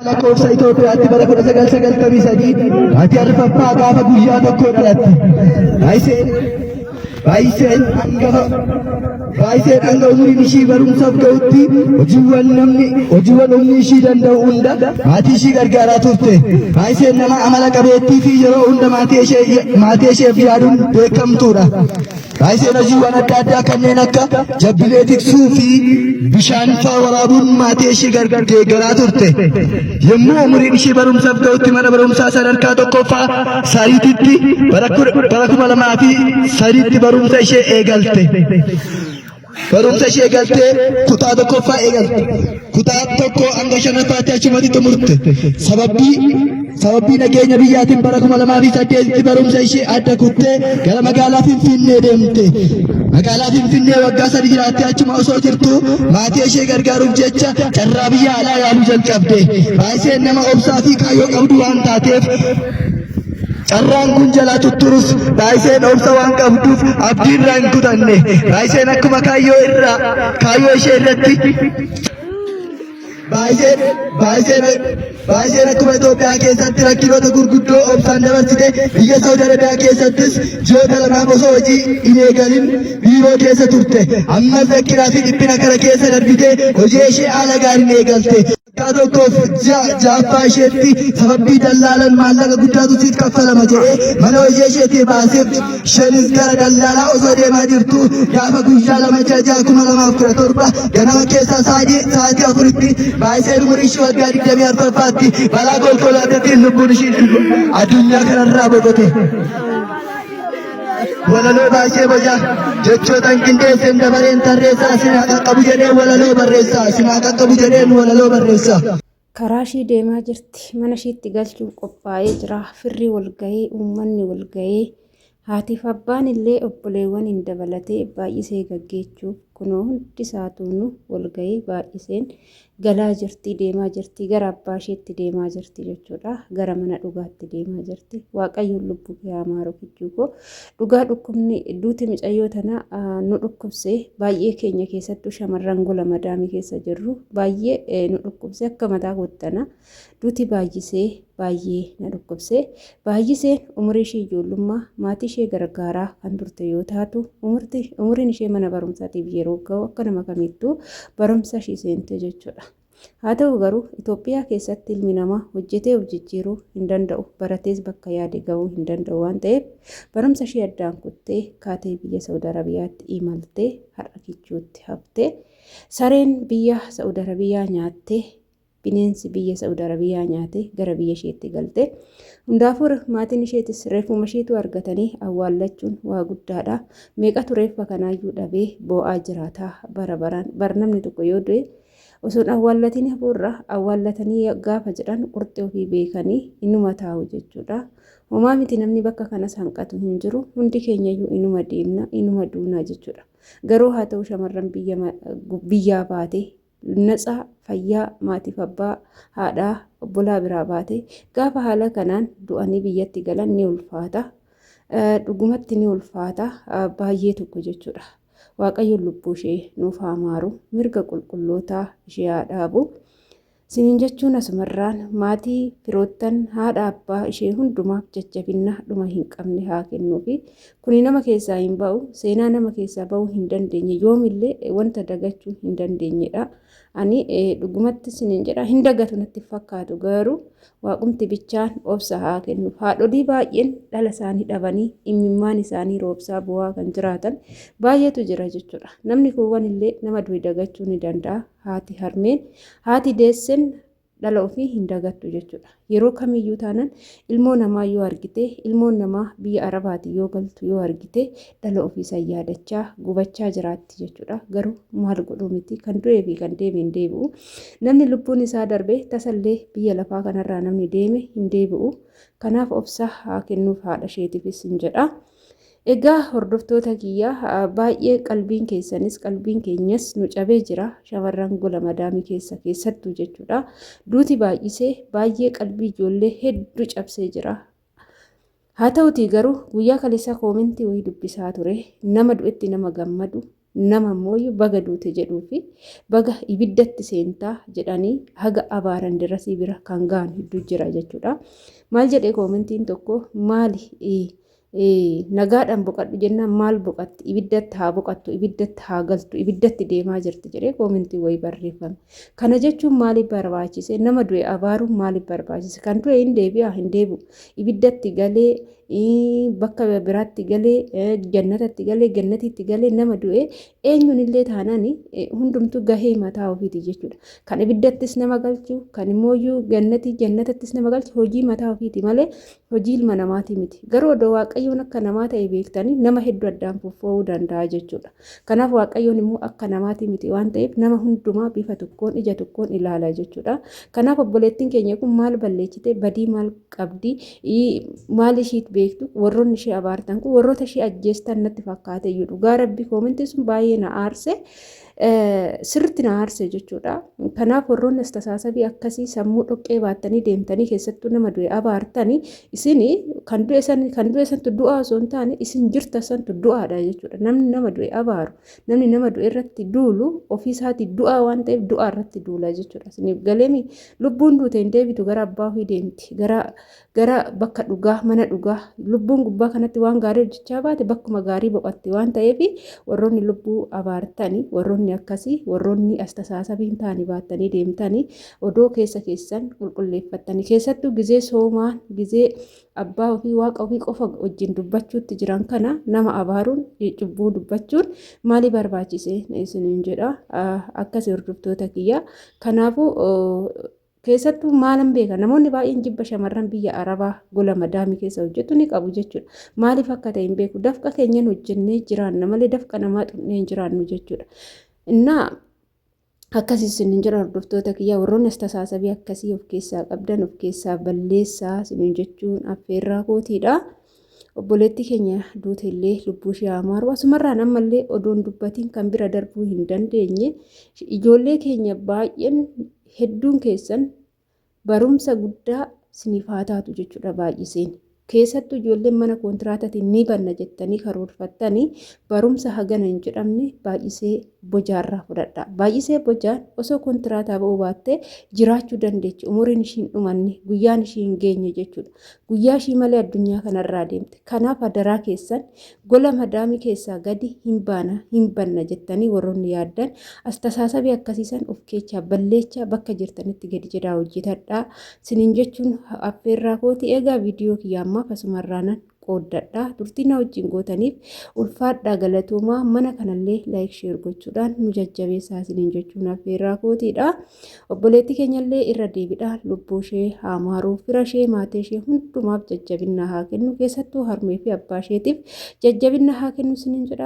Lakkoofsa Itoophiyaatti bara 1993 baatii arfaffaa gaafa guyyaa tokko dhalatte. Baay'iseen baay'iseen hangafa baay'iseen hanga umuriin ishii barumsaaf ga'utti hojiiwwan namni hojiiwwan humni ishii danda'u hunda maatii ishii gargaaraa turte. Baay'iseen nama amala qabeettii fi yeroo hunda maatii ishee maatii isheef yaaduun beekamtuudha. Baay'iseen hojiiwwan adda addaa kanneen akka jabbilee tiksuu fi bishaan fa'aa waraabuun maatii ishii deeggaraa turte. Yommuu umuriin ishii barumsaaf ga'utti mana barumsaa sadarkaa tokkoffaa Sariititti bara 2003tti barumsa ishee eegalte. Barumsa ishee eegaltee kutaa tokkoffaa eegalte. Kutaa tokko hanga shanaffaatti achumatti xumurte. Sababbii sababbii nageenya biyyaatiin bara 2008tti barumsa ishee adda kuttee gara magaalaa Finfinnee deemte. Magaalaa Finfinnee waggaa 3 jiraattee achuma osoo jirtu maatii ishee gargaaruuf jecha carraa biyya alaa yaaluu jalqabde. Baay'iseen nama obsaa fi kaayyoo qabdu waan taateef Carraan kun jalaa tutturus Baayiseen obsa waan qabduuf abdii irraa hin kutanne. Baayiseen akkuma kaayyoo irraa kaayyoo ishee irratti Baayiseen Baayiseen Baayiseen akkuma Itoophiyaa keessatti rakkinoota gurguddoo obsaan dabarsite biyya Saawud Arabiyaa keessattis ji'oota lamaaf osoo hojii hin eegalin biiroo keessa turte. Ammas rakkinaa fi dhiphina kana keessa darbitee hojii ishee haala gaariin eegalte. Waggaa tokkoof ji'a ja'affaa isheetti sababbii dallaalan maallaqa guddaatu siif kaffalama jedhee mana hojii isheetii baaseef isheenis gara dallaalaa osoo deemaa jirtu gaafa guyyaa 2 ji'a 6 2017 ganama keessaa sa'aatii 4tti baay'iseen umurii ishii waggaa 24ffaatti balaa konkolaataatiin lubbuun ishii addunyaa kanarraa boqote. Walaloo baay'ee boca jechootan qindeesseen dabareen tarreessaa sinaa qaqqabu jedheen walaloo barreessaa sinaa qaqqabu jedheen walaloo barreessaa. Karaa ishii deemaa jirti. Mana ishiitti galchuuf qophaa'ee jira. Firri wal ga'ee, uummanni wal ga'ee, haatiif abbaan illee obboleewwaniin dabalatee baay'isee gaggeechuuf kunoo hundi isaatuunu wal ga'ee baay'iseen galaa jirti, deemaa jirti, gara abbaa isheetti deemaa jirti jechuudha. Gara mana dhugaatti deemaa jirti. Waaqayyoon lubbuu kee haa maaru kichuu koo. Dhugaa dhukkubni duuti micayyoo tana nu dhukkubse baay'ee keenya keessattuu shamarran gola madaamii keessa jirru baay'ee nu dhukkubse akka mataa koottana. Duuti Baayyisee baay'ee na dhukkubse. Baayyiseen umurii ishee ijoollummaa maatii ishee gargaaraa kan turte yoo taatu, umuriin ishee mana barumsaatiif yeroo ga'u akka nama kamiittuu barumsa ishii seente jechuudha. Haa ta'u garuu Itoophiyaa keessatti ilmi namaa hojjetee of jijjiiruu hin danda'u, baratees bakka yaade ga'uu hin danda'u waan ta'eef barumsa ishee addaan kuttee kaatee biyya Saudi Arabiyaatti imaltee har'a kichuutti hafte. Sareen biyya Saudi Arabiyaa nyaattee bineensi biyya Sa'ud Arabiyaa nyaate gara biyya isheetti galte. Hundaafuu maatiin isheetis reeffuma isheetu argatanii awwaallachuun waa guddaadha. Meeqatu reeffa kanaayyuu dhabee boo'aa jiraata bara baraan. Bar namni tokko yoo du'e osoon awwaallatiin hafuurra awwaallatanii gaafa jedhan qurxii ofii beekanii inuma taa'u jechuudha. Homaa miti namni bakka kanas hanqatu hin jiru. Hundi keenyayyuu inuma deemna inuma duuna jechuudha. Garuu haa ta'u shamarran biyyaa baate natsaa fayyaa maatiif abbaa haadhaa obbolaa biraa baate gaafa haala kanaan du'anii biyyatti galan ni ulfaata. Dhugumatti ni ulfaata baay'ee tokko jechuudha. Waaqayyoon lubbuu ishee nuuf haa maaru mirga qulqullootaa ishee haa dhaabu. Sinin jechuun asumarraan maatii firoottan haadha abbaa ishee hundumaaf jajjabinna dhuma hin qabne haa kennuufi. Kuni nama keessaa hin ba'u, seenaa nama keessaa ba'uu hin dandeenye, yoomillee wanta dagachuu hin dandeenyedha. Ani dhugumatti sinin jedha hin dagatu natti fakkaatu garuu waaqumti bichaan obsa haa kennuuf. Haadholii baay'een dhala isaanii dhabanii imimmaan isaanii roobsaa bu'aa kan jiraatan baay'eetu jira jechuudha. Namni kuuwwan illee nama du'e dagachuu ni danda'a. Haati harmeen haati deessen dhala ofii hin dagattu jechuudha. Yeroo kamiyyuu taanan ilmoo namaa yoo argite ilmoon namaa biyya Arabaati yoo galtu yoo argite dhala ofii san yaadachaa gubachaa jiraatti jechuudha. Garuu maal godhuu miti kan du'ee fi kan deeme hin deebi'u. Namni lubbuun isaa darbe tasallee biyya lafaa kanarraa namni deeme hin deebi'u. Kanaaf obsa haa kennuuf haadha isheetiifis hin jedha. Egaa hordoftoota kiyya baay'ee qalbiin keessanis qalbiin keenyas nu cabee jira shamarran gola madaamii keessa keessattuu jechuudha. Duuti baay'isee baay'ee qalbii ijoollee hedduu cabsee jira. Haa ta'utii garuu guyyaa kaleessaa koomentii wayii dubbisaa ture nama du'etti nama gammadu Nama immoo baga duute jedhuu fi baga ibiddatti seentaa jedhanii haga abaaran dirasii bira kan ga'an hedduu jira jechuudha. Maal jedhee koomentiin tokko maali nagaadhaan boqadhu jennaan maal boqatti ibiddatti haa boqattu ibiddatti haa galtu ibiddatti deemaa jirti jedhee koomentii wayii barreeffame. Kana jechuun maaliif barbaachise? Nama du'e abaaruun maaliif barbaachise? Kan du'e hin deebi'a hin deebi'u. Ibiddatti galee bakka biraatti galee jannatatti galee gannatiitti galee nama du'e eenyuun illee taanaan hundumtuu gahee mataa ofiiti jechuudha. Kan ibiddattis nama galchu kan immoo gannatii jannatattis nama galchu hojii mataa ofiiti malee hojii ilma namaati miti. Garuu odoo Waaqayyoon akka namaa ta'e beektanii nama hedduu addaan foffoo'uu danda'a jechuudha. Kanaaf Waaqayyoon immoo akka namaati miti waan ta'eef nama hundumaa bifa tokkoon ija tokkoon ilaala jechuudha. Kanaaf obboleettiin keenya kun maal balleessite badii maal qabdi maal ishiit beektu warroonni ishee abaartan kun warroota ishee ajjeestan natti fakkaate iyyuu dhugaa rabbi koomentiin sun baay'ee na aarse. Sirriitti na aarse jechuudha. Kanaaf warroonni as tasaasabii akkasii sammuu dhoqqee baattanii deemtanii keessattuu nama du'e abaartanii isin kan du'e san kan du'e santu du'aa osoo hin taane isin jirta santu du'aadha jechuudha. Namni nama du'e abaaru namni nama du'e irratti duulu ofii isaatii du'aa waan ta'eef du'aa irratti duula jechuudha. Isiniif galeemi lubbuun duute hin deebitu gara abbaa ofii deemti gara gara bakka dhugaa mana dhugaa lubbuun gubbaa kanatti waan gaarii hojjechaa baate bakkuma gaarii boqotti waan ta'eef warroonni lubbuu abaartani warroonni akkasii warroonni as tasaasabii hin taane baattanii deemtani odoo keessa keessan qulqulleeffattani keessattuu gizee soomaa gizee abbaa ofii waaqa ofii qofa wajjin dubbachuutti jiran kana nama abaaruun cubbuu dubbachuun maali barbaachise isiniin jedha akkas hordoftoota kiyya kanaafuu Keessattuu maalan beeka namoonni baay'een jibba shamarran biyya Arabaa gola madaamii keessa hojjetu ni qabu jechuudha. Maaliif akka ta'e hin beeku. Dafqa keenyan hojjennee jiraanna malee dafqa namaa xunnee hin jiraannu jechuudha. Innaa akkas isinin jedha hordoftoota kiyyaa warroonni as tasaasabii akkasii of keessaa qabdan of keessaa balleessaa isinin jechuun affeerraa kootiidha. Obboleettii keenya duute illee lubbuu ishee haa maaru. Asumarraan ammallee odoon dubbatiin kan bira darbuu hin dandeenye ijoollee keenya baay'een hedduun keessan barumsa guddaa siniif haa taatu jechuudha baay'iseen. Keessattuu ijoolleen mana kontiraataatiin ni banna jettanii karoorfattanii barumsa hagana hin jedhamne baay'isee bojaarraa fudhadha. Baay'isee bojaan osoo kontiraataa ba'uu baattee jiraachuu dandeechi. Umuriin ishii hin dhumanne guyyaan ishii hin geenye jechuudha. Guyyaa ishii malee addunyaa kanarraa deemte. Kanaaf hadaraa keessan gola madaamii keessaa gadi hin baana hin banna jettanii warroonni yaaddan as tasaasabii akkasiisan of keechaa balleechaa bakka jirtanitti gadi jedhaa hojjetadhaa. Sinin jechuun affeerraa kooti. Egaa viidiyoo kiyya ammaaf asumarraanan qooddadha. Turtii na wajjin gootaniif ulfaadhaa galatoomaa. Mana kanallee like share gochuudhaan nu jajjabeessaa isiniin jechuun affeerraa kootiidha. Obboleettii keenyallee irra deebidha lubbuu ishee haa maaru fira ishee maatii ishee hundumaaf jajjabinna haa kennu keessattuu harmee fi abbaa isheetiif jajjabinna haa kennu isiniin jedha.